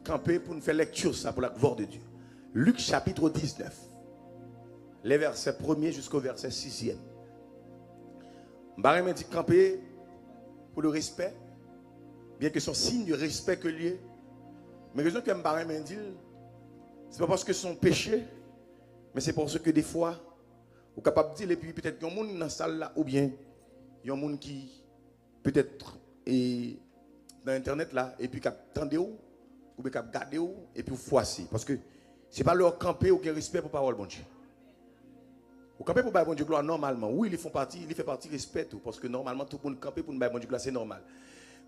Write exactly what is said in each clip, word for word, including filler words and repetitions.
kanpe pou n fè lèkti sa pou la glwa de Dye. Lik chapit diznèf, lè vèsè premye jiska vèsè sizyèm. M pa renmen di kanpe pou le respè, byen ke se yon siy de respè ke l ye. Men rezon ke m pa renmen di l, se pa paske se yon peche, men se paske defwa, ou kapab di l, epi petèt yon moun nan sal la, oubyen yon moun ki petèt, e, nan entènèt la, epi k ap tande w, oubyen k ap gade w, epi w fwase. Paske se pa lè w kanpe ou gen respè pou pawòl Bondye. Ou kanpe pou bay Bondye glwa nòmalman. Wi, li fè pati, li fè pati respè tou, paske nòmalman tout moun kanpe pou n bay Bondye glwa, se nòmal.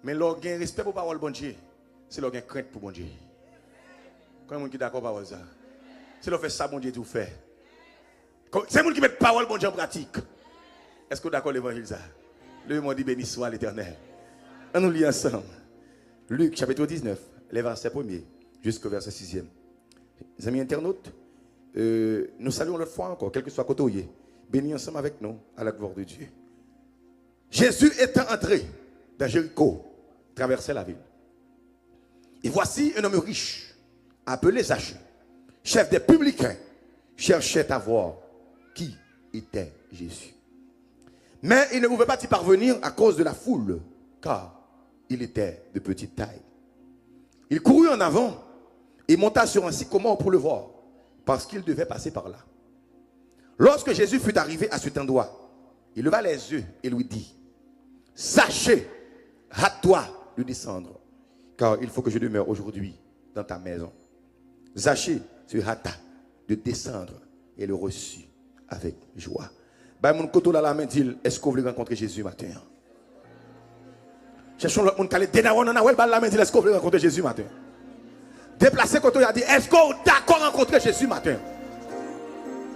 Men lè w gen respè pou pawòl Bondye, se lè w gen krent pou Bondye. Konbyen moun ki dakò pawòl sa? Se lè w fè sa Bondye di w fè. Kon-, se moun ki met pawòl Bondye an pratik. Èske w dakò levanjil sa? Leve men w, di, "Beni swa Letènèl." Ann nou li ansanm. Lik, chapit diznèf, lè vèsè premye jiska vèsè sizyèm. Zanmi entènot, euh, nou salye w yon lòt fwa ankò, kèlkeswa kote w ye. Beni ansanm avèk nou, à la gloire de Dieu. Jésus étant entré dans Jéricho, traversait la ville. Et voici un homme riche, appelé Zachée, chef des publicains, cherchait à voir qui était Jésus. Mais il ne pouvait pas y parvenir à cause de la foule, car il était de petite taille. Il courut en avant et monta sur un sycomore pour le voir, parce qu'il devait passer par là. Lorsque Jésus fut arrivé à cet endroit, il leva les yeux et lui dit, Zachée, hâte-toi de descendre, car il faut que je demeure aujourd'hui dans ta maison. Zachée se hâta de descendre et le reçut avec joie. Bay moun kote w la lamen, di l, èske w vle rankontre Jezi maten an? Chèche yon lòt moun k ale de dawòn an, wè l, ba l lamen, di l, èske w vle rankontre Jezi maten? Deplase kote w ye a, di, èske w dakò rankontre Jezi maten?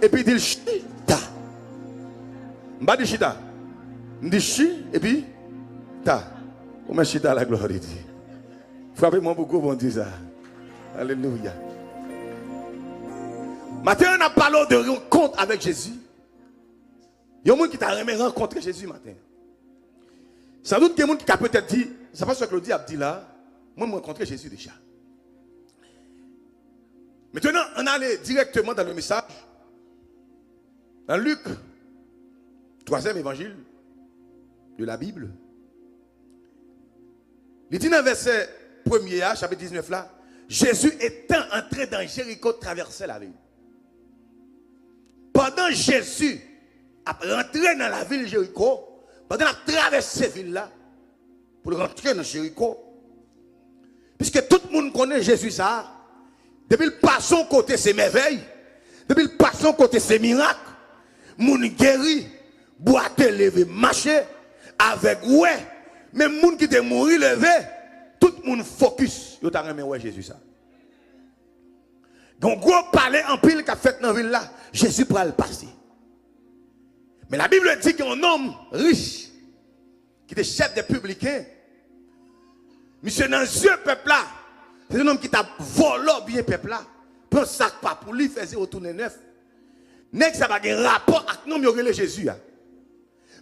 Epi di l, chita. M pa di chita. M di chi, epi ta. Ou men chita, la gloire de Dieu. Frape men w pou gwo Bondye sa. Alelouya. Maten an, n ap pale w de rankont avèk Jezi. Yon moun ki ta renmen rankontre Jezi maten. Sandout gen moun ki ka petèt di, sa pastè Claudy ap di la, mwen, mwen rankontre Jezi deja. Maintenant, ann ale directement dans le message. Dans Luc, troisième évangile de la Bible, li di nan vèsè premye a, chapit diznèf la, Jésus étant entré dans Jéricho, traversait la ville. Pandan Jezi ap rantre nan lavil Jeriko, pandan l ap travèse vil la, pou l rantre nan Jeriko, piske tout moun konnen Jezi sa a, depi l pase yon kote se mèvèy, depi l pase yon kote se mirak, moun geri, bwate leve mache, avèg wè, menm moun ki te mouri leve, tout moun fokis, yo ta renmen wè Jezi sa a. Gen yon gwo pale anpil k ap fèt nan vil la, Jezi pral pase. Men Labib di gen yon nonm rich ki te chèf de pibliken. Misye nan zye pèp la, se te nonm ki t ap vòlò byen pèp la, pran sa k pa pou li, fè zewo tounen nèf. Nèg sa pa gen rapò ak nonm yo rele Jezi a.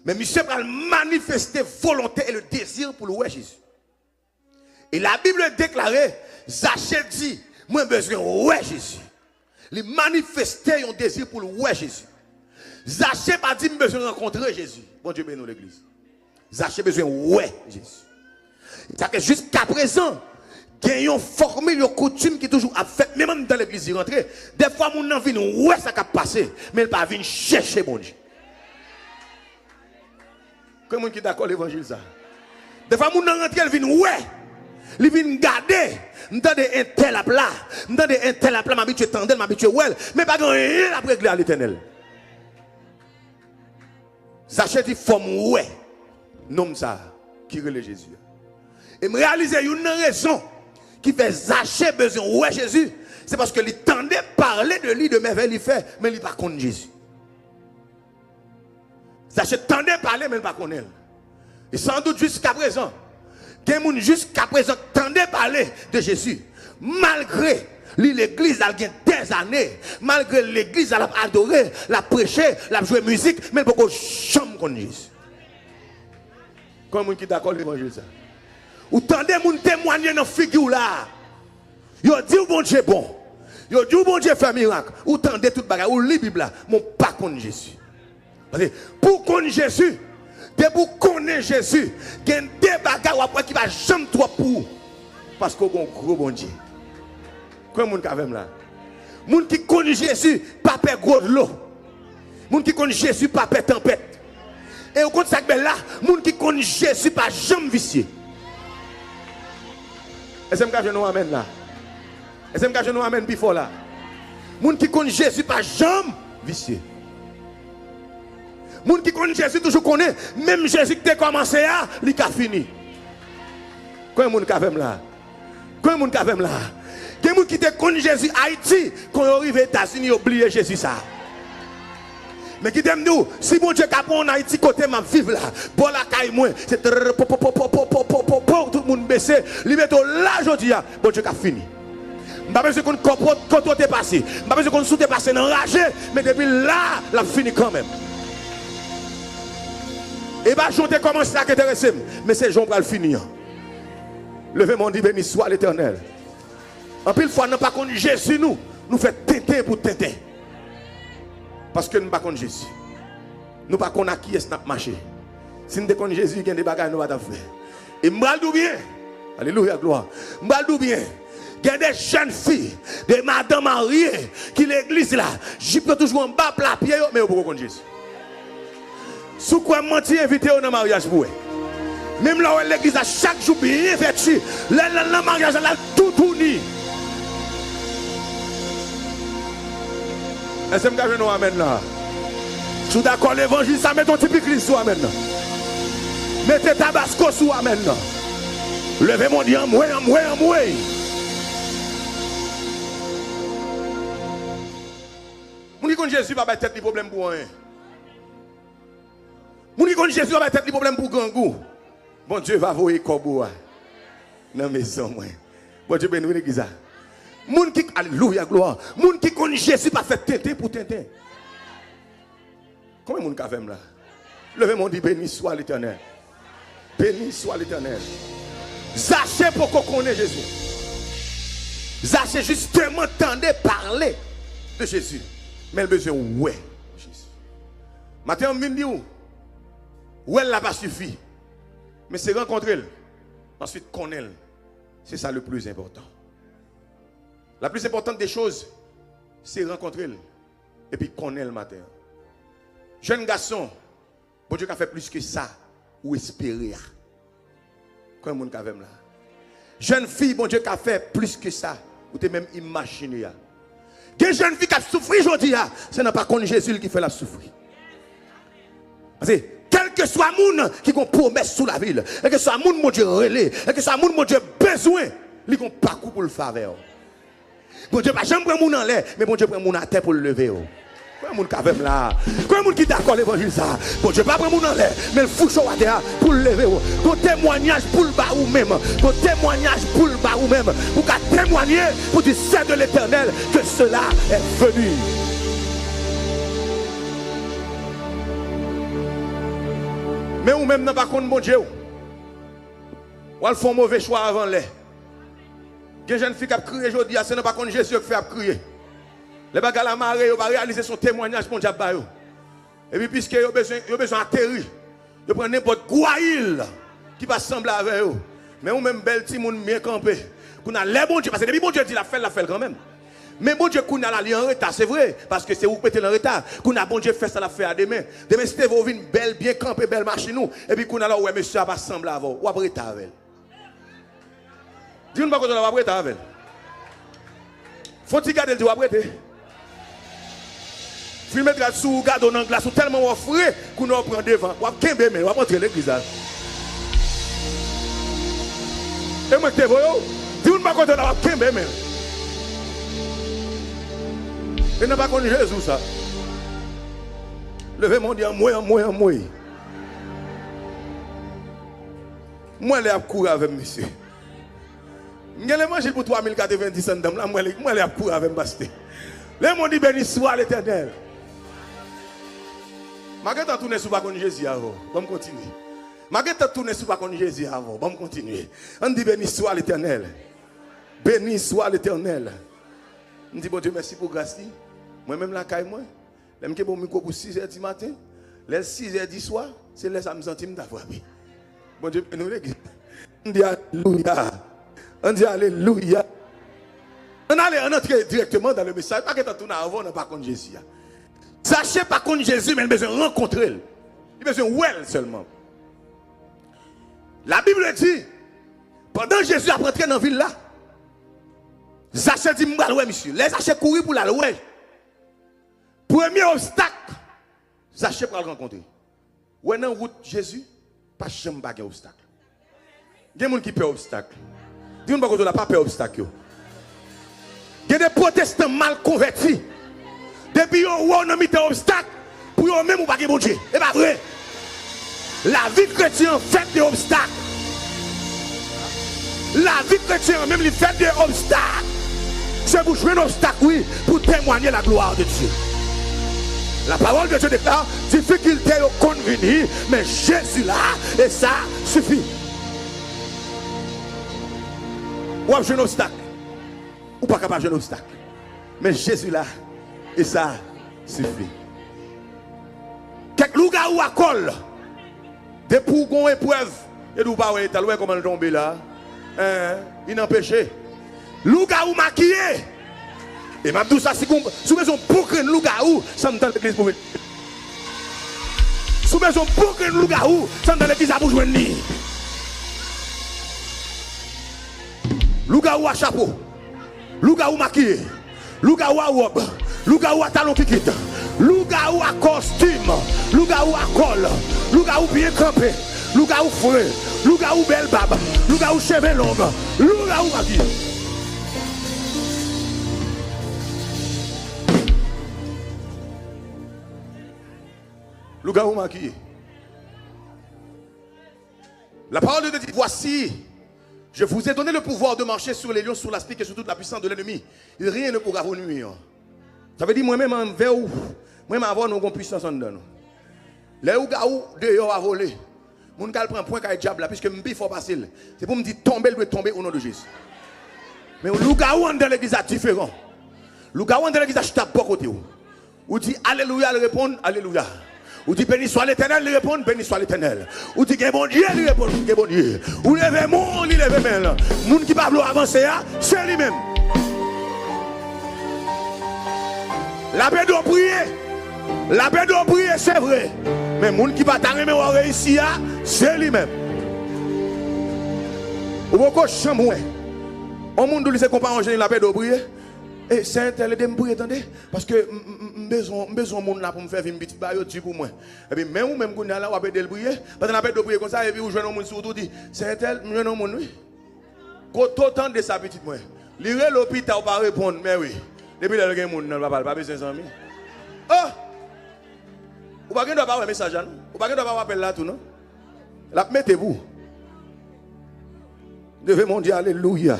Men misye pral manifeste volonte e le dezi pou l wè Jezi. E Labib deklare, Zache di, mwen bezwen wè Jezi. Li manifeste yon dezi pou l wè Jezi. Zache pa di, m bezwen rankontre Jezi. Bondye beni w, legliz. Zache bezwen wè Jezi. Sa ke jiskaprezan, gen yon fòmil, yon koutim ki toujou ap fèt, menm anndan legliz li rantre. Dèfwa, moun nan vin wè sa k ap pase, men l pa vin chèche Bondye. Gen moun ki dakò levanjil sa? Dèfwa, moun nan rantre, l vin wè, li vin gade. M tande entèl ap la, m tande entèl ap la, m abitye tande l, m abitye wè l, men pa gen anyen l ap regle a Letènèl. Zache di, fò m wè nonm sa a ki rele Jezi a. E m reyalize youn nan rezon ki fè Zache bezwen wè Jezi, se paske li tande pale de li, de mèvèy li fè, men li pa konn Jezi. Zache tande pale, men l pa konnen l. E sandout jiskaprezan, gen moun jiskaprezan k tande pale de Jezi. Malgre li legliz la, l gen dèzane. Malgre legliz la, l ap adore, l ap preche, l ap jwe mizik, men l poko janm konn Jezi. Konbyen moun ki dakò levanjil sa? Ou tande moun temwanye nan figi w la. Yo di w Bondye bon. Yo di w Bondye fè mirak. Ou tande tout bagay. Ou li Bib la. Men w pa konn Jezi. Paske pou w konn Jezi, depi w konnen Jezi, gen de bagay w ap wè ki pa janm twòp pou ou. Paske w gen yon gwo Bondye. Konbyen moun k avè m la? Moun ki konn Jezi pa pè gwo dlo. Moun ki konn Jezi pa pè tanpèt. E ou konn sa k bèl la? Moun ki konn Jezi pa janm visye. Èske m ka jwenn yon amèn la? Èske m ka jwenn yon amèn pi fò la? Moun ki konn Jezi pa janm visye. Moun ki konn Jezi toujou konnen, menm Jezi ki te kòmanse a, li ka fini. Konbyen moun k avè m la? Konbyen moun k avè m la? Gen moun ki te konn Jezi Ayiti, kon yo rive Etazini, yo bliye Jezi sa. Men kite m di w, si Bondye ka pran w nan Ayiti kote m ap viv la, bò lakay mwen, se trrr, po, po, po, tout moun bese, li mete w la jodi a, Bondye ka fini. M pa bezwen konn kò-, kote w te pase, m pa bezwen konn si w te pase nan raje, men depi la, l ap fini kanmenm. E pa jan w te kòmanse a k enterese m, men se jan w pral fini an. Leve men w di, Beni swa Letènèl. Anpil fwa, nan pa konn Jezi nou, nou fè tenten pou tenten. Paske nou pa konn Jezi. Nou pa konn ak kiyès n ap mache. Si n te konn Jezi, gen de bagay nou pa t ap fè. E m pral di w byen, alelouya, glwa. M pral di w byen, gen de jèn fi, de madan marye, ki legliz la, jip yo toujou anba pla pye yo, men yo poko konn Jezi. Si w kwè m manti, envite yo nan maryaj pou w wè. Menm lè w wè legliz la chak jou byen vèti, lè l al nan maryaj la, l al toutouni. Èske m ka jwenn yon amèn la? Si w dakò levanjil sa, mete yon ti pikliz sou amèn nan. Mete tabasko sou amèn nan. Leve men w di anmwe, anmwe, anmwe. Moun ki konn Jezi pa bay tèt li pwoblèm pou anyen. Moun ki konn Jezi pa bay tèt li pwoblèm pou grangou. Bondye va voye kòbo a nan mezon mwen. Bondye beni w legliz la. Moun ki, alelouya, glwa. Moun ki konn Jezi pa fè tenten pou tenten. Konbyen moun k avè m la? Leve men w di, Beni swa Letènèl. Beni swa Letènèl. Zache poko konnen Jezi. Zache jisteman tande pale de Jezi. Men l bezwen wè Jezi. Maten an, m vin di w, wè l la pa sifi. Men se rankontre l. Answit, konnen l. Se sa le plus important. La plus importante des choses, se rankontre l. Epi konnen l maten an. Jèn gason, Bondye ka fè plis ke sa ou espere a. Konbyen moun k avè m la? Jèn fi, Bondye ka fè plis ke sa ou te menm imajine a. Gen jèn fi k ap soufri jodi a, se nan pa konn Jezi l ki fè l ap soufri. Paske, kèlkeswa moun ki gon pwomès sou lavi l, kèlkeswa moun Bondye rele, kèlkeswa moun Bondye bezwen, li gon pakou pou l fè avè w. Bondye pa janm pran moun anlè, men Bondye pran moun atè pou l leve w. Konbyen moun k avè m la? Konbyen moun ki dakò levanjil sa? Bondye pa pran moun anlè, men l fouche w atè a pou l leve w. Gon temwanyaj pou l ba ou menm. Gon temwanyaj pou l ba ou menm. Pou w ka temwanye, pou di, C'est de l'Éternel que cela est venu. Men ou menm nan pa konn Bondye w. W al fè yon move chwa avan lè. Gen jèn fi k ap kriye jodi a, se nan pa konn Jezi yo k fè y ap kriye. Lè bagay la mare, yo pa reyalize se yon temwanyaj Bondye ap ba yo. Epi piske yo bezwen, yo bezwen ateri, yo pran nenpòt gwayil ki pa sanble avè yo. Men ou menm bèl timoun byen kanpe. Kounye a, lè Bondye, paske depi Bondye di l ap fè l, l ap fè l kanmenm. Men Bondye kounye a la, li an reta, se vre, paske se ou k mete l an reta. Kounye a, Bondye fè sa l ap fè a demen. Demen, si te vre, ou vin bèl, byen kanpe, bèl machin ou, epi kounye a la, ou wè mesye a pa sanble avè w, w ap rete avè l. Di moun bò kote w la, w ap rete avè l. Fè yon ti gade l, di w ap rete. Fin met rad sou ou, gade w nan glas, ou tèlman wè w fre, kounye a w pran devan. W ap kenbe men l, w ap antre legliz la. E mwen ki te voye w. Di moun bò kote w la, w ap kenbe men l. E nan pa konn Jezi w sa. Leve men w, di anmwe, anmwe, anmwe. M wè lè y ap kouri avè m, mesye. M gen levanjil pou twa mil katrevenndis anndan m la, m wè lè, m wè lè y ap kouri avè m, pastè. Lè moun di, Beni swa Letènèl. M a gentan tounen si w pa konn Jezi avè w. Ban m kontinye. M a gentan tounen si w pa konn Jezi avè w. Ban m kontinye. Ann di, Beni swa Letènèl. Béni soit l'Éternel. M di Bondye mèsi pou gras li. Mwen menm lakay mwen, lè m kenbe yon mikwo pou sis è di maten, lè l sis è di swa, se lè sa m santi m ta frape. Bondye beni w legliz. Ann di alelouya. Ann di alelouya. Ann ale, ann antre dirèkteman dan le mesaj. Pa gentan tounen avan w nan pa konn Jezi a. Zache pa konn Jezi, men l bezwen rankontre l. Li bezwen wè l sèlman. La Bible di, pandan Jezi ap rantre nan vil la, Zache di, "M pral wè misye." Lè Zache kouri pou l al wè, premye obstak Zache pral rankontre. Wè nan wout Jezi, pa janm pa gen obstak. Gen moun ki pè obstak. Di moun bò kote w la, pa pè obstak yo. Gen de pwotestan mal konvèti. Depi yo wè w nan mitan obstak, pou yo menm ou pa gen Bondye. E pa vre. Lavi kretyen an fèt de obstak. Lavi kretyen an menm li fèt de obstak. Se pou jwenn obstak, wi, pou temwanye la gloire de Dieu. La parole de Dieu déclare, difikilte yo konn vini, men Jezi la, e sa sifi. W ap jwenn obstak. Ou pa ka pa jwenn obstak. Men Jezi la, e sa sifi. Kèk lougawou a kò l, depi w gon eprèv, yo di w pa wè eta l, ou wè kòman l tonbe la? Hein, inanpeche. Lougawou makiye. E m ap di w sa, si gon, si w bezwen yon bon grenn lougawou, sa m tan legliz pou vin. Si w bezwen yon bon grenn lougawou, sa m tan legliz la pou jwenn li. Lougawou a chapo. Lougawou makiye. Lougawou a wòb. Lougawou a talon kikit. Lougawou a kòstim. Lougawou a kòl. Lougawou byen kanpe. Lougawou fre. Lougawou bèl bab. Lougawou cheve long. Lougawou makiye. Lougawou makiye. La parole de Dieu dit, voici, je vous ai donné le pouvoir de marcher sur les lions, sur l'aspic et sur toute la puissance de l'ennemi. Et rien ne pourra vous nuire. Sa vle di, mwen menm avè w, mwen menm avè w, nou gon pwisans anndan nou. Lè lougawou deyò a vole, moun k al pran pwen kay dyab la, piske m pi fò pase l. Se pou m di tonbe, l dwe tonbe o non de Jezi. Men lougawou anndan legliz la diferan. Lougawou anndan legliz la chita bò kote w. Ou di alelouya, li reponn alelouya. Ou di béni soit l'Éternel, li reponn béni soit l'Éternel. Ou di gen Bondye, li reponn gen Bondye. Ou leve men w, li leve men l. Moun ki pa vle w avanse a, se li menm. L ap ede w priye. L ap ede w priye, se vre. Men moun ki pa ta renmen w reyisi a, se li menm. Ou poko janm wè yon moun di w li se konpa anjeli, l ap ede w priye. E, Sentèl, ede m priye, tande. Paske m, m, m, m bezwen, m bezwen moun la pou m fè vi m pi ti ba yo di pou mwen. Epi menm ou menm kounye a la, w ap ede l priye. Pandan l ap ede w priye konsa, epi ou jwenn yon moun sou wout, ou di, Sentèl, m jwenn yon moun, wi. Kote w tande sa, pitit mwen? Li rele w pita, ou pa reponn, men wi. Depi lè l gen moun nan papa l, pa bezwen zanmi. Oh! Ou pa gen dwa pa wè mesaj la, non? Ou pa gen dwa pa wè apèl la tou, non? L ap mete pou ou. Leve men w, di alelouya.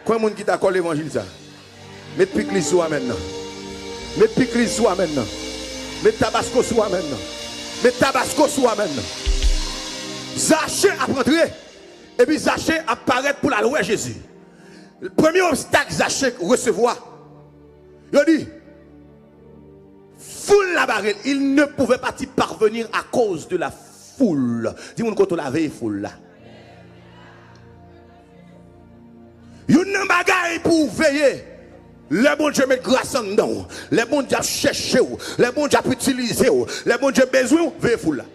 Konbyen moun ki dakò levanjil sa? Met pikliz sou amèn nan. Met pikliz sou amèn nan. Met tabasko sou amèn nan. Met tabasko sou amèn nan. Zache ap rantre. Epi Zache ap parèt pou l al wè Jezi. Premye obstak Zache resevwa, yo di, foul la bare l. Il ne pouvait pas y parvenir à cause de la foule. Di moun kote w la, veye foul la. Youn nan bagay pou w veye, lè Bondye met gras anndan w, lè Bondye ap chèche w, lè Bondye ap itilize w, lè Bondye bezwen w, veye foul la.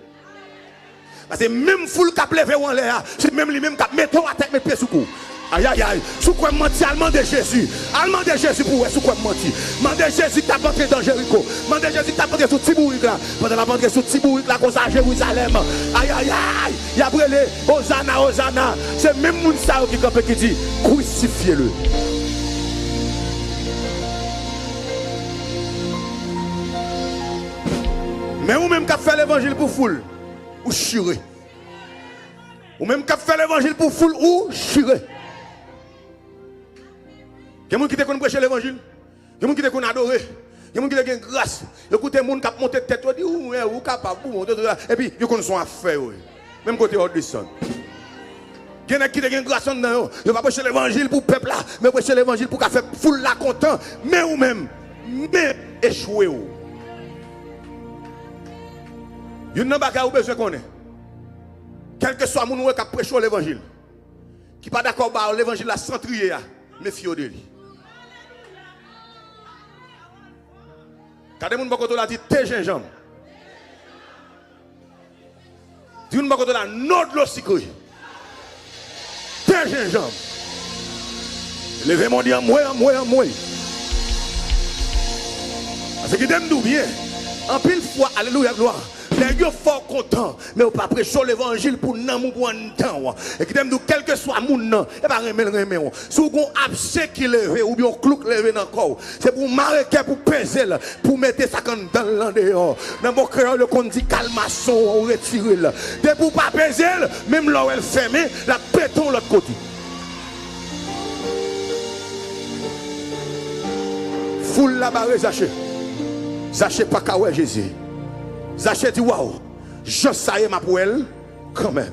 Paske menm foul k ap leve w anlè a, se menm li menm k ap mete w atè, k met pye sou kou w. Ayayay, si w kwè m manti, al mande Jezi. Al mande Jezi pou w wè si w kwè m manti. Mande Jezi k t ap antre dan Jeriko. Mande Jezi k t ap antre sou ti bourik la. Pandan l ap antre sou ti bourik la konsa, Jerizalèm. Ayayay, y ap rele, Ozana, Ozana. Se menm moun sa yo ki kanpe ki di, crucifiez-le. Men ou menm k ap fè levanjil pou foul, ou chire. Ou menm k ap fè levanjil pou foul, ou chire. Gen moun ki te konn preche levanjil. Gen moun ki te konn adore. Gen moun ki te gen gras. Yo koute moun k ap monte tèt, yo di, ou, ou kapab, ou monte, tout sa. Epi, yo konn se yon afè yo ye. Menm kote yo desann. Gen nèg ki te gen gras anndan yo, yo pa preche levanjil pou pèp la, men yo preche levanjil pou ka fè foul la kontan. Men ou menm, men echwe w. Youn nan bagay ou bezwen konnen, kèlkeswa moun ou wè k ap preche w levanjil, ki pa dakò ba w levanjil la san triye a, mefye w de li. Gade moun bò kote w la, di, te jenjanm. Di moun bò kote w la, non dlo sikre. Te jenjanm. Leve men w, di, anmwe, anmwe, anmwe. Paske kite m di w byen, anpil fwa, alelouya, glwa, nèg yo fè w kontan, men yo pa preche w levanjil pou nanm ou, pou anndan w. E kite m di w, kèlkeswa moun nan, e pa renmen l renmen w. Si w gen yon abse ki leve, oubyen yon klou k leve nan kò w, se pou w mare kè, pou w peze l, pou w mete sa k anndan l lan deyò. Nan mo kreyòl, yo konn di kalmason an, ou retire l. Depi w pa peze l, menm lè w wè l fèmen, l ap pete yon lòt kote. Foul la bare Zache. Zache pa ka wè Jezi. Zache di, waw, jan sa ye, m ap wè l kanmenm.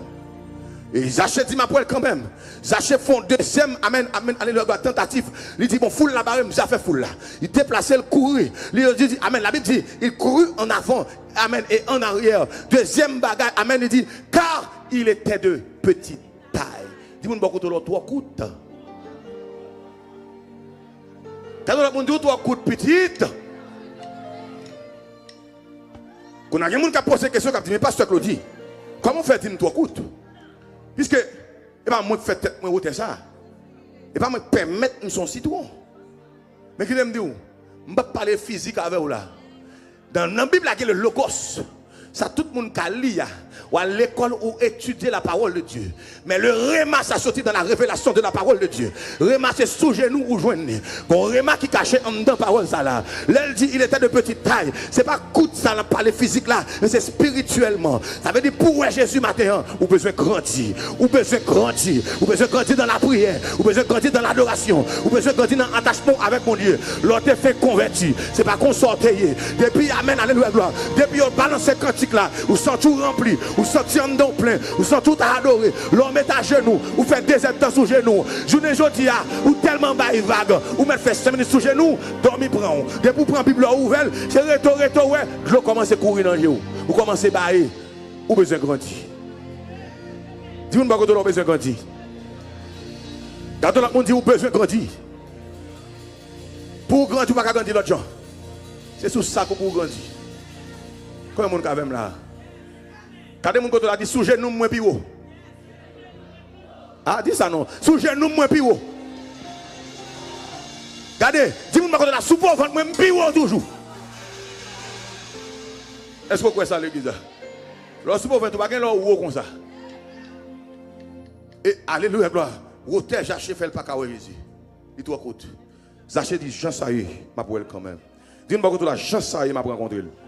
E Zache di, m ap wè l kanmenm. Zache fè yon dezyèm, amèn, amèn, alelouya, glwa, tantativ. Li di, bon, foul la bare m, zafè foul la. Li deplase, l kouri. Li di, di, amèn, Labib di, il courut en avant, amèn, et en arrière. Dezyèm bagay, amèn, li di, car il était de petite taille. Di moun bò kote w la, ou twò kout. Gade lòt moun, di, ou twò kout, pitit. Kounye a gen moun k ap poze kesyon, k ap di, men pastè Claudy, kòman w fè di m twò kout? Piske e pa mwen k fè tèt mwen wotè sa. E pa mwen k pèmèt m se yon sitwon. Men kite m di w, m p ap pale fizik avè w la. Nan, nan Bib la gen le logos. Sa tout moun ka li a. Ou al lekòl, ou etidye la parole de Dieu. Men le rema, sa soti dans la révélation de la parole de Dieu. Rema se sou jenou ou jwenn li. Gon rema ki kache anndan pawòl sa la. Lè l di, il était de petite taille, se pa kout sa l ap pale fizik la, men se espirityèlman. Sa vle di, pou w wè Jezi maten an, ou bezwen grandi. Ou bezwen grandi. Ou bezwen grandi dans la prière. Ou bezwen grandi dans l'adoration. Ou bezwen grandi nan atachman w avèk Bondye. Lè w te fenk konvèti, se pa konsa w te ye. Depi, amèn, alelouya, glwa. Depi yo balanse kantik la, ou santi w ranpli. Ou santi anndan w plen. Ou santi w ta adore. Lè w met ajenou, ou fè dezèdtan sou jenou w. Jounen jodi a, ou tèlman bay vag, ou mèt fè senk minit sou jenou w, dòmi pran w. Depi w pran Bib la, ou ouvè l, se reto, reto, w wè dlo kòmanse kouri nan je w. Ou kòmanse baye. Ou bezwen grandi. Di moun bò kote w la, ou bezwen grandi. Gade lòt moun, di, ou bezwen grandi. Pou w grandi, ou pa ka grandi lòt jan. Se sou sa pou w grandi. Konbyen moun k avè m la? Gade moun kote w la, di, sou jenou m mwen pi wo. A, di sa non. Sou jenou m mwen pi wo. Gade, di moun bò kote w la, sou po vant mwen m pi wo toujou. Èske w kwè sa, legliz la? Lè w sou po vant ou, pa gen lè w wo konsa. E, alelouya, glwa. Wotè Zache fè l pa ka wè Jezi. Li twò kout. Zache di, jan sa ye, m ap wè l kanmenm. Di yon bò kote w la, jan sa ye, m ap rankontre l.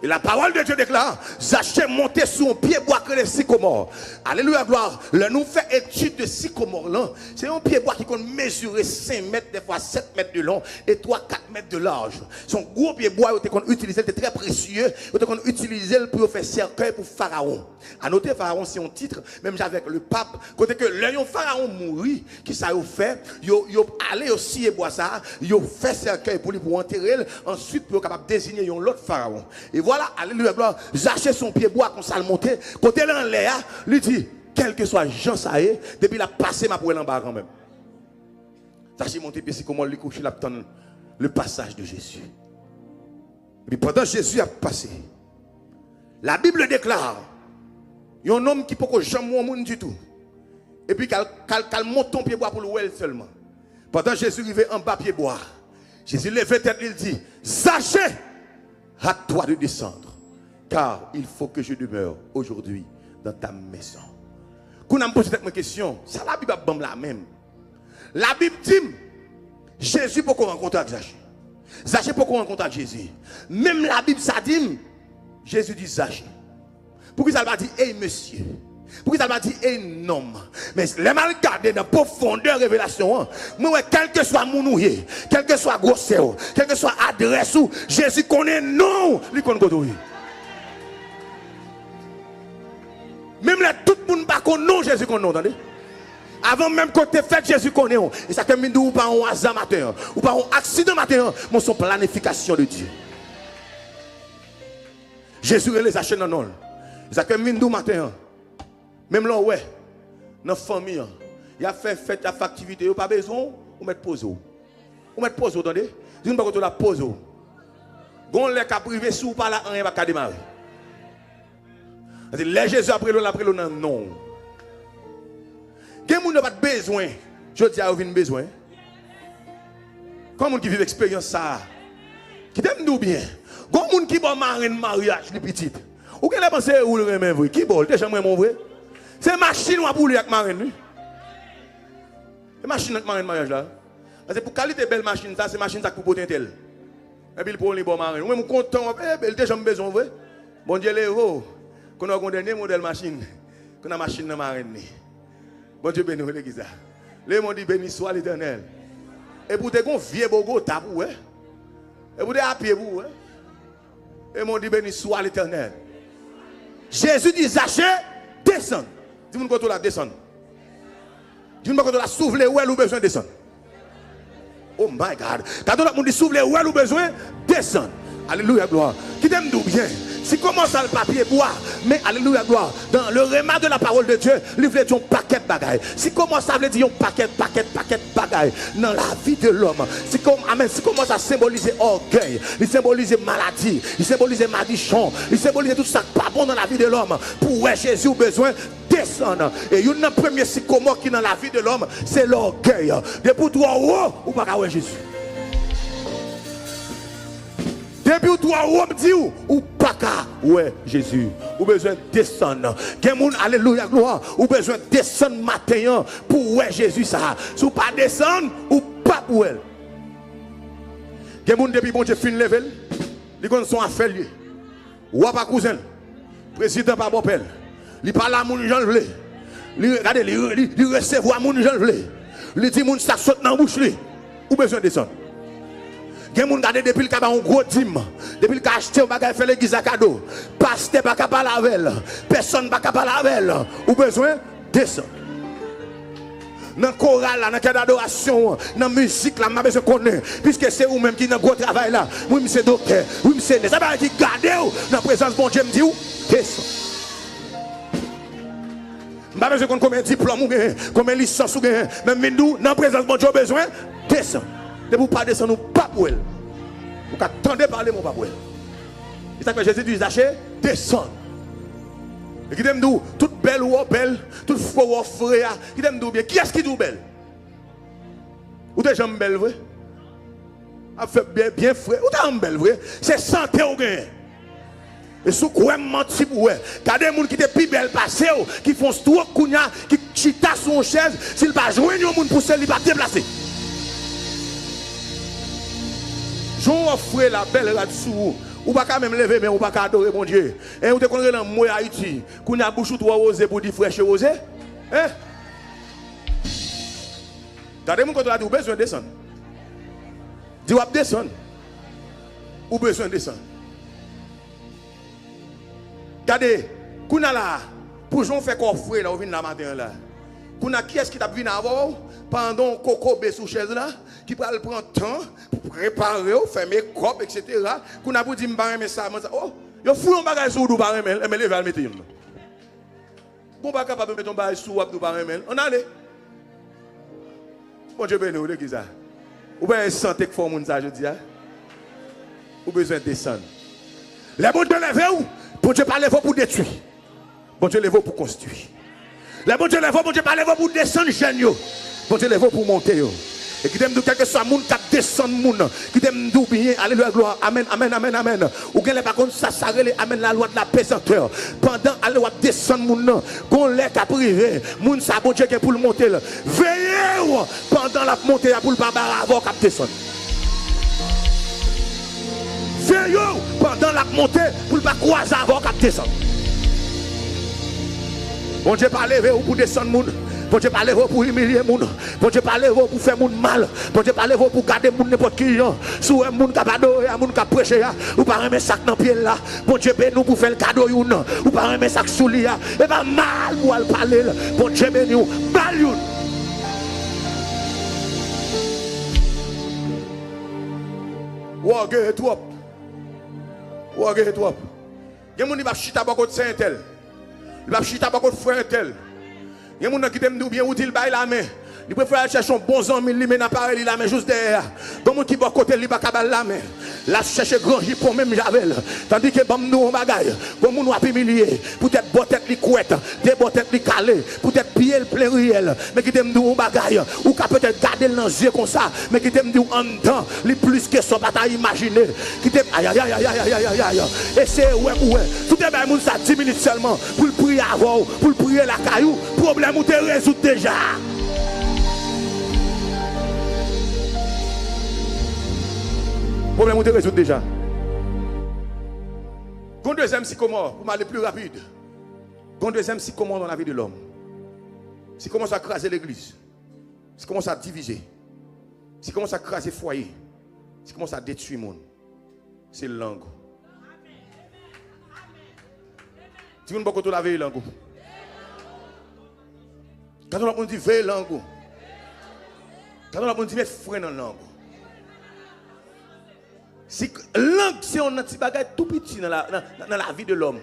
Et la parole de Dieu déclare, Zache monte sou yon pyebwa k rele sikomò. Alelouya, glwa. Lè nou fè etid de sikomò lan, se yon pyebwa ki konn mezire senk mèt, dèfwa sèt mèt de long e twa, kat mèt de laj. Se yon gwo pyebwa yo te konn itilize l, te trè presye, yo te konn itilize l pou yo fè sèkèy pou farawon. A note, farawon se yon tit, menm jan avèk le pap, kote ke lè yon farawon mouri, kisa yo fè? Yo, yo ale, yo siye bwa sa a, yo fè sèkèy pou li, pou antere l, answit pou yo kapab deziye yon lòt farawon. E vwala, alelouya, glwa, Zache se yon pyebwa konsa l monte, kote l anlè a, li di, kèlkeswa jan sa ye, depi l ap pase, m ap wè l anba a kanmenm. Zache monte pye sikomò, li kouche, l ap tann le passage de Jésus. Epi pandan Jezi ap pase, la Bible déclare, yon nonm ki poko janm wè yon moun ditou, epi k al, k al, k al monte yon pyebwa pou l wè l sèlman. Pandan Jezi rive anba pyebwa a, Jezi leve tèt li, l di, Zache, hâte-toi de descendre, car il faut que je demeure aujourd'hui dans ta maison. Kounye a m poze tèt mwen kesyon, sa Labib ap ban m la menm? Labib di m, Jezi poko rankontre ak Zache. Zache poko rankontre ak Jezi. Menm Labib sa di m, Jezi di Zache. Poukisa l pa di, ey, mesye? Poukisa l pa di, ey, nonm? Men lè m al gade nan pwofondè revelasyon an, mwen wè kèlkeswa moun ou ye, kèlkeswa gwosè w, kèlkeswa adrès ou, Jezi konnen non w, li konn kote w ye. Menm lè tout moun Konn non Jezi, konn non, tande. Avan menm ke w te fèt, Jezi konnen w. E sa k fè m vin di w, ou pa yon aza maten an. Ou pa yon aksidan maten an, men w se yon planifikasyon de Dye. Jezi rele Zache nan non l. E sa k fè m vin di w maten an. Menm lè w wè, nan fanmi an, y ap fè fèt, y ap fè aktivite, yo pa bezwen w, ou mèt poze w. Ou mèt poze w, tande. Di moun bò kote w la, poze w. Gon lè k ap rive, si w pa la, anyen pa ka demare. Paske lè Jezi ap rele w, l ap rele w nan non w. Gen moun yo pa t bezwen, jodi a yo vin bezwen. Kon moun ki viv eksperyans sa a, kite m di w byen, gon moun ki ba w marenn maryaj li pitit. Ou genlè panse e ou l renmen vre. Ki bò, l te janm renmen w vre? Se machin w ap woule ak marenn li. E machin nan k marenn maryaj la. Paske pou kalite bèl machin sa, se machin sa k pou pote entèl. Epi l pran li ba w marenn. Ou menm ou kontan, w ap, e, l te janm bezwen w vre. Bondye leve w. Kounye a w gen yon dènye modèl machin. Kounye a machin nan marenn li. Bondye beni w, legliz la. Leve men w, di, beni swa Letènèl. Epi w te gen yon vye Bogota pou w wè. Epi w te apye pou w wè. E men w di, beni swa Letènèl. Jezi di Zache, desann. Di moun kote w la, desann. Di moun bò kote w la, si w vle wè l, ou bezwen desann. Oh my God. Gade yon lòt moun, di, si w vle wè l, ou bezwen desann. Alelouya, glwa. Kite m di w byen. Sikomò sa l pa pyebwa, men alelouya, glwa. Dans le rhéma de la parole de Dieu, li vle di yon pakèt bagay. Sikomò sa vle di yon pakèt, pakèt, pakèt bagay nan lavi de lòm. Sikomò, amèn. Sikomò sa senbolize ògèy. Li senbolize maladi. Li senbolize madichon. Li senbolize tout sa k pa bon nan lavi de lòm. Pou w wè Jezi, ou bezwen desann. E youn nan premye sikomò ki nan lavi de lòm, se lògèy. Depi w twò wo, ou pa ka wè Jezi. Depi w twò wo, m di w, ou pa ka wè Jezi. Ou bezwen desann. Gen moun, alelouya, glwa, ou bezwen desann maten an pou w wè Jezi sa a. Si w pa desann, ou p ap wè l. Gen moun, depi Bondye fin leve l, li konn se yon afè l ye. Wa pa kouzen l. Prezidan pa bòpè l. Li pale a moun jan l vle. Li, gade, li, li, li resevwa moun jan l vle. Li di moun sa k sot nan bouch li. Ou bezwen desann. Gen moun, gade, depi l ka ba yon gwo dim, depi l ka achte yon bagay, fè legliz la kado, pastè pa ka pale avè l, pèsonn pa ka pale avè l. Ou bezwen desann. Nan koral la, nan kè dadorasyon an, nan mizik la, m pa bezwen konnen. Piske se ou menm ki nan gwo travay la. Wi, m se doktè. Wi, m se nè. Sa bagay ki gade w nan prezans Bondye, m di w, desann. M pa bezwen konn konbyen diplòm ou genyen, konbyen lisans ou genyen. Men m vin di w, nan prezans Bondye, ou bezwen desann. Depi w pa desann, ou p ap wè l. Ou ka tande pale, men w p ap wè l. E sa k fè Jezi di Zache, desann. E kite m di w, tout bèl ou wè w bèl, tout fre ou wè w fre a, kite m di w byen, kiyès ki di w bèl? Ou te janm bèl vre? Ap fè byen, byen fre. Ou te janm bèl vre? Se sante w genyen. E si w kwè m manti pou w wè. Gade moun ki te pi bèl pase w, ki fè yon stroke kounye a, ki chita sou yon chèz, si l pa jwenn yon moun pouse l, li p ap deplase. Jan w wè w fre la, bèl rad sou ou, ou pa ka menm leve men w, ou pa ka adore Bondye. E ou te konn rele anmwe Ayiti. Kounye a bouch ou twò woze pou di frèche woze. Hein? Gade moun kote w la, di w bezwen desann. Di w ap desann. Ou bezwen desann. Gade, kounye a la, pou jan w fè kò w fre la, ou vin la maten an la. Kounye a, kiyès ki t ap vin avè w pandan w kokobe sou chèz la, ki pral pran tan pou prepare w, fè mekòp, etsetera. Kounye a pou di, "M pa renmen sa, mwen sa." Oh, yo foure yon bagay sou ou, di w pa renmen l, enben leve al mete youn. Bon, pa kapab yo mete yon bagay sou w, w ap di w pa renmen l. Ann ale. Bondye beni w, legliz la. Ou pa wè sante k fè w moun sa jodi a? Ou bezwen desann. Lè Bondye leve w, Bondye pa leve w pou detwi. Bondye leve w pou konstwi. Lè Bondye leve w, Bondye pa leve w pou desann jèn yo. Bondye leve w pou monte yo. E kite m di w, kèlkeswa moun k ap desann moun, kite m di w byen, alelouya, glwa, amèn, amèn, amèn, amèn. Ou genlè pa konn sa sa rele, amèn, la lwa de la pesantè. Pandan, ale, w ap desann moun nan, gon lè k ap rive, moun sa Bondye gen pou l monte l. Veye w pandan l ap monte a pou l pa bare avè w k ap desann. Veye w pandan l ap monte pou l pa kwaze avè w k ap desann. Bondye pa leve w pou desann moun. Bondye pa leve w pou imilye moun. Bondye pa leve w pou fè moun mal. Bondye pa leve w pou gade moun nenpòt ki jan. Si w wè moun k ap adore a, moun k ap preche a, ou pa renmen sa k nan pye l la, Bondye beni w pou fè l kado youn. Ou pa renmen sa k sou li a, e pa mal pou w al pale l. Bondye beni w, ba l youn. W ògeye twòp. W ògeye twòp. Gen moun li p ap chita bò kot sè entèl. Li p ap chita bò kot frè entèl. Gen moun nan kite m di w byen, ou di l bay lamen. Li prefere al chèche yon bon zanmi l, li mennen apare li lamen jous dèyè a. Gen moun ki bò kote l, li pa ka ba l lamen. L ap chèche gran jipon menm jan avè l. Tandike ban m di w yon bagay. Gen moun w ap imilye. Poutèt bò tèt li kwèt, de bò tèt li kale. Poutèt pye l plen riyèl. Men kite m di w yon bagay. Ou ka petèt gade l nan zye konsa. Men kite m di w anndan, li plis ke sa w pa ta imajine. Kite m, ayayay. Eseye wè pou wè. Si w te bay moun sa dis minit sèlman pou l priye avè w, pou l priye lakay ou, pwoblèm ou te rezoud deja. Pwoblèm ou te rezoud deja. Gon dezyèm sikomò, pou m ale pli rapid. Gon dezyèm sikomò nan lavi de lòm. Sikomò sa kraze legliz. Sikomò sa divize. Sikomò sa kraze fwaye. Sikomò sa detwi moun. Se lang ou. Timoun bò kote w la, veye lang ou. Gade yon lòt moun, di veye lang ou. Gade yon lòt moun, di met fren nan lang ou. Si lang se yon nan ti bagay tou piti nan la, nan, nan, nan lavi de lòm.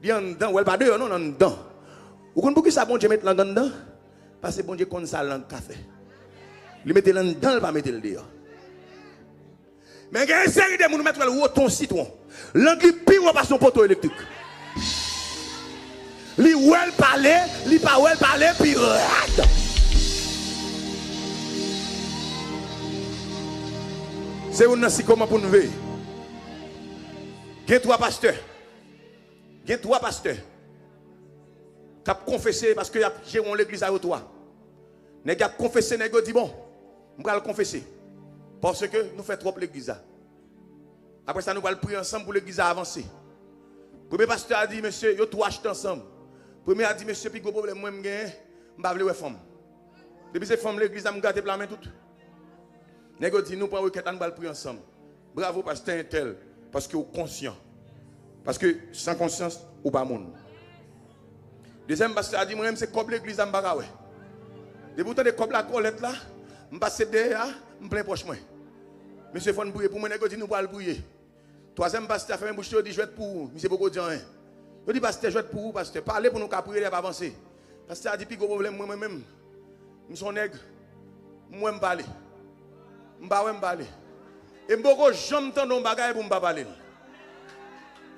Li anndan, w wè l pa deyò non, l anndan. Ou konn poukisa Bondye met lang anndan? Paske Bondye konn sa lang ka fè. Li mete l anndan, l pa mete l deyò. Men gen yon seri de moun ou mèt wè l wo tan yon sitwon. Lang li pi wo pase yon poto elektrik. Li wè l pale, li pa wè l pale, pi rad. Se youn nan sikomò pou n veye. Gen twa pastè. Gen twa pastè k ap konfese paske y ap jere yon legliz a yo twa. Nèg y ap konfese, nèg yo di, bon, m pral konfese. Paske nou fè twòp legliz la. Apre sa, nou pral priye ansanm pou legliz la avanse. Premye pastè a di, mesye, yo tou achte ansanm. Premye a di, mesye, pi gwo pwoblèm mwen m genyen, m pa vle wè fanm. Depi se fanm legliz la, m gate pla men tout. Nèg yo di, nou pran rekèt la, nou pral priye ansanm. Bravo, pastè entèl, paske w konsyan. Paske san konsyans, ou pa moun. Dezyèm pastè a di, mwen menm se kòb legliz la m pa ka wè. Depi w tande kòb la kòlèt la, m pase dèyè a, m plen pòch mwen. Mesye, fò n priye pou mwen, nèg yo di nou pral priye. Twazyèm pastè a fèmen bouch li, yo di jwèt pou ou, misye poko di anyen. Yo di pastè jwèt pou ou, pastè, pale pou nou ka priye, lè ap avanse. Pastè a di pi gwo pwoblèm mwen, mwen menm. M se yon nèg, m wè m pale. M pa wè m pale. E m poko janm tande yon bagay pou m pa pale l.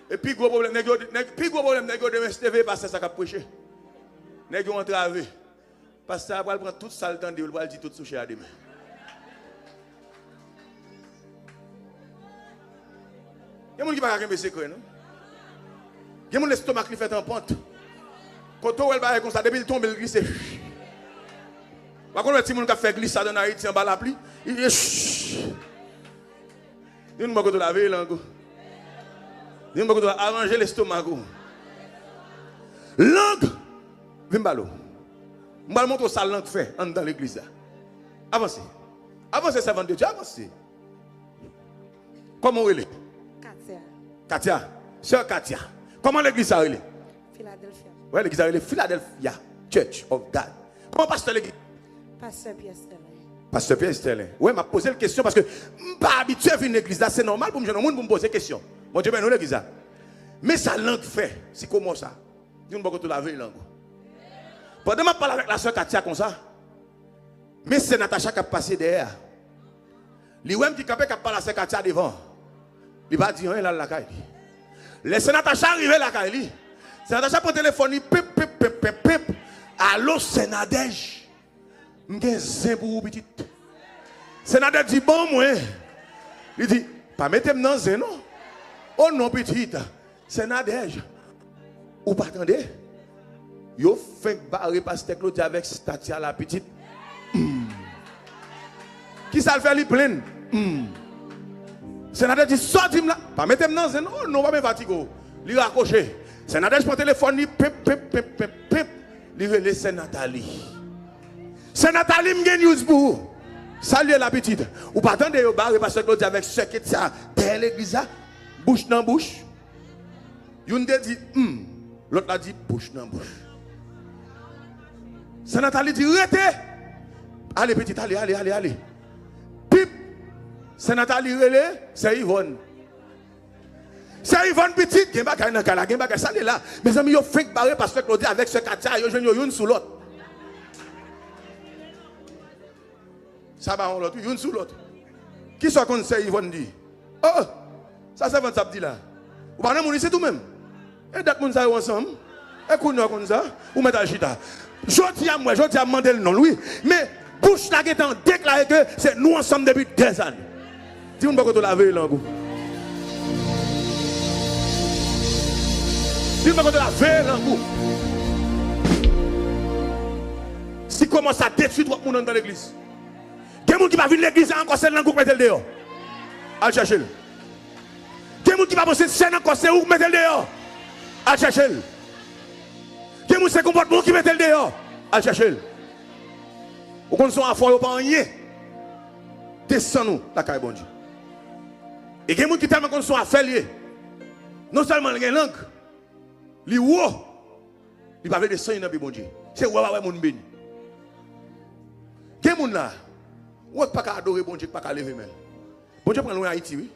E pi gwo pwoblèm nèg yo, nèg, pi gwo pwoblèm nèg yo demen se te veye pastè sa k ap preche. Nèg yo antrave. Pastè a pral pran tout sa l tande yo, l pral di tout sou chè a demen. Gen moun ki pa ka kenbe sekrè non. Gen moun lestomak li fèt an pant. Kote w wè l bagay konsa, depi l tonbe, l glise. Ou pa konn wè timoun k ap fè glisad ann Ayiti anba lapli? Li, li, di yon bò kote w la, veye lang ou. Di yon bò kote w la, aranje lestomak ou. Lang! Vin m pale w. M pral montre w sa lang fè anndan legliz la. Avanse. Avanse, sèvant de Dye, avanse. Kòman w rele? Katia. Katia. Sè Katia. Kòman legliz sa rele? Philadelphia. Wè, legliz sa rele Philadelphia Church of God. Kòman pastè legliz? Pastè Pierre Sterling. Pastè Pierre Sterling. Wè, m ap poze l kesyon paske m pa abitye vin legliz la. Se nòmal pou m jwenn yon moun pou m poze kesyon. Bondye beni w legliz la. Men sa lang fè, sikomò sa. Di yon bò kote w la, veye lang ou. Pandan m ap pale avèk la sè Katia konsa, men sè Natacha k ap pase dèyè a. Li wè m ki kanpe k ap pale a sè Katia devan. Li pa di anyen, l al lakay li. Lè sè Natacha rive lakay li, sè Natacha pran telefòn li, pip, pip, pip, pip, pip. Alo, sè Nadège. M gen zen pou ou, pitit. Sè Nadège di, ban mwen. Li di, pa mete m nan zen, non. O non, pitit. Sè Nadège, ou pa tande? Yo fenk bare pastè Claudia avèk Katia la, pitit. Hmm. Kisa l fè, li plenn? Hmm. Sè Nadège di, sa w di m la? Pa mete m nan zen, non, non, pa men fatige w. Li rakwoche. Sè Nadège pran telefòn li, pep, pep, pep, pep, pep. Li rele Sè Nathalie. Sè Nathalie, m gen news pou ou. Sa l ye la, pitit? Ou pa tande yo bare pastè Claudy avèk sè Ketia dèyè legliz la? Bouch nan bouch. Youn te di, hmm. Lòt la di, bouch nan bouch. Sè Nathalie di, rete! Ale, pitit, ale, ale, ale, ale. Pip! Sè Nathalie rele Sè Yvonne. Sè Yvonne pitit, gen bagay nan kay la, gen bagay sa l ye la. Mezanmi, yo fenk bare pastè Claudy avèk sè Katia, yo jwenn yo youn sou lòt. Sa ba yon lòt, wi, youn sou lòt. Kisa w konn sè Yvonne di? Oh! Sa sèvant sa ap di la? Ou pa nan moun isit ou menm? E dat moun sa yo ansanm? E kounye a w konn sa? Ou mèt al chita. Jodi a m wè, jodi a m mande l non l, wi. Men, bouch la gentan deklare ke se nou ansanm depi dèzane. Di moun bò kote w la veye lang ou. Di moun bò kote w la veye lang ou. Sikomò sa detwi twòp moun anndan legliz. Gen moun ki pa vin legliz la ankò, se lang ou k mete l deyò. Al chèche l. Gen moun ki pa panse sèn ankò, se ou k mete l deyò. Al chèche l. Gen moun se konpòtman w ki mete l deyò. Al chèche l. Ou konn se yon afè w pa anyen. Desann ou lakay Bondye. E gen moun ki tèlman konn se yon afè l ye. Non sèlman l gen lang, li wo, li pa vle desann li nan pye Bondye. Se wè w pa wè moun beni. Gen moun la, ou wè k pa ka adore Bondye, k pa ka leve men l. Bondye pran lwen Ayiti, wi.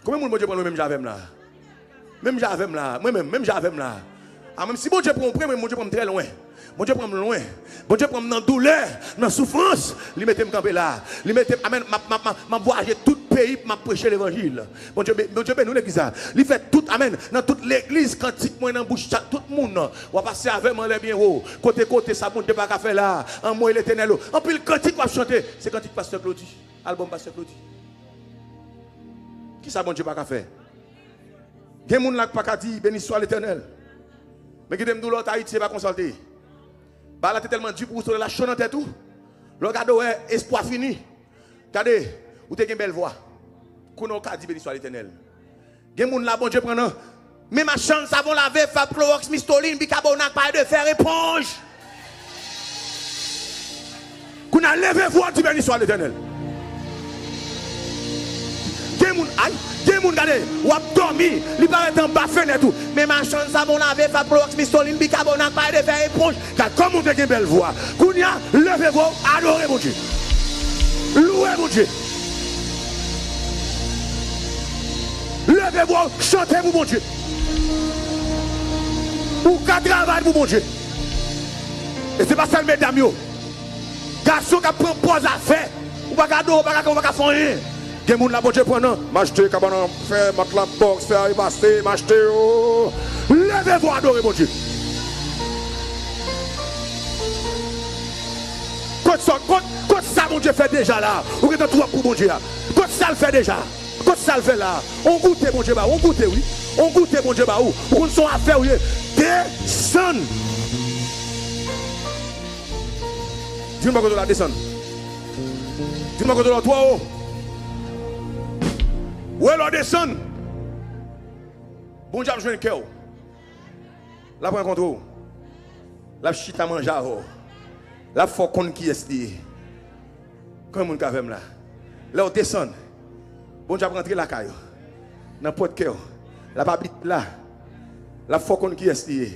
Konbyen moun Bondye pran lwen menm jan avè m la? Menm jan avè m la, mwen menm, menm jan avè m la. A, menm si Bondye pran w pre, mwen, Bondye pran m trè lwen. Bondye pran m lwen. Bondye pran m nan doulè, nan soufrans. Li mete m kanpe la. Li mete m, amèn, m ap, m ap, m ap, m ap vwayaje tout peyi pou m ap preche levanjil. Bondye be-, Bondye beni w legliz la. Li fè tout, amèn, nan tout legliz, kantik mwen nan bouch chak tout moun. W ap pase avè m anlè byen wo. Kote, kote, sa Bondye pa ka fè la. Anmwey Letènèl o. Anpil kantik w ap chante. Se kantik pastè Claudy. Albòm pastè Claudy. Kisa Bondye pa ka fè? Gen moun la k pa ka di, beni swa Letènèl. Men kite m di w lòt Ayiti, se pa konsa l te ye. Bagay la te tèlman di pou ou, solèy la cho nan tèt ou. Lè w gade, w wè espwa fini. Gade, ou te gen bèl vwa. Kounye a w ka di, beni swa Letènèl. Gen moun la, Bondye pran nan. Men machann savon lave, Fab, Clorox, Mistolin, Bikabonat, pay de fè, eponj. Kounye a, leve vwa w, di, beni swa Letènèl. Gen moun, ay, gen moun, gade, w ap dòmi, li parèt anba fenèt ou. Men machann savon lave, Fab, Clorox, Mistolin, Bikabonat, pay de fè, eponj. Gad kòman w te gen bèl vwa. Kounye a, leve vwa w, adore Bondye. Louwe Bondye. Leve vwa w, chante pou Bondye. Ou ka travay pou Bondye. E se pa sèl medam yo. Gason k ap pran pòz afè. Ou pa ka adore, ou pa ka, ou pa ka fè anyen. Gen moun la Bondye pran nan. M achte kabann an fè, matla bòks, fè a pase, m achte yo. Leve vwa w adore Bondye. Kot sa, kot, kot sa Bondye fè deja la? Ou gentan twòp pou Bondye a. Kot sa l fè deja? Kot sa l fè la? On goute Bondye ba ou, on goute wi. On goute Bondye ba ou. Ou konn se yon afè ou ye. Desann. Di m bò kote w la desann. Di m bò kote w la twò wo. Wè lè w desann. Bondye ap jwenn kè w. L ap rankontre w. L ap chita manje avè w. L ap fè w konn kiyès li ye. Konbyen moun k avè m la? Lè w desann, Bondye ap rantre lakay ou, nan pòt kè w. L ap abite la. L ap fè w konn kiyès li ye.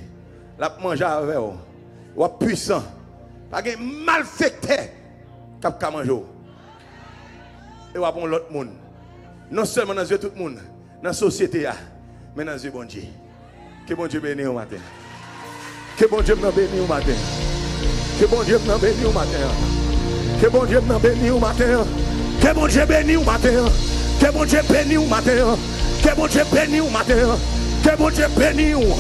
L ap manje avè w. W ap pwisan. Pa gen malfektè k ap ka manje w. E w ap yon lòt moun. Non sèlman nan zye tout moun, nan sosyete a, men nan zye Bondye. Ke Bondye beni w maten. Ke Bondye m nan beni w maten. Ke Bondye m nan beni w maten an. Ke Bondye m nan beni w maten an. Ke Bondye beni w maten an. Ke Bondye beni w maten an. Ke Bondye beni w maten an. Ke Bondye beni w.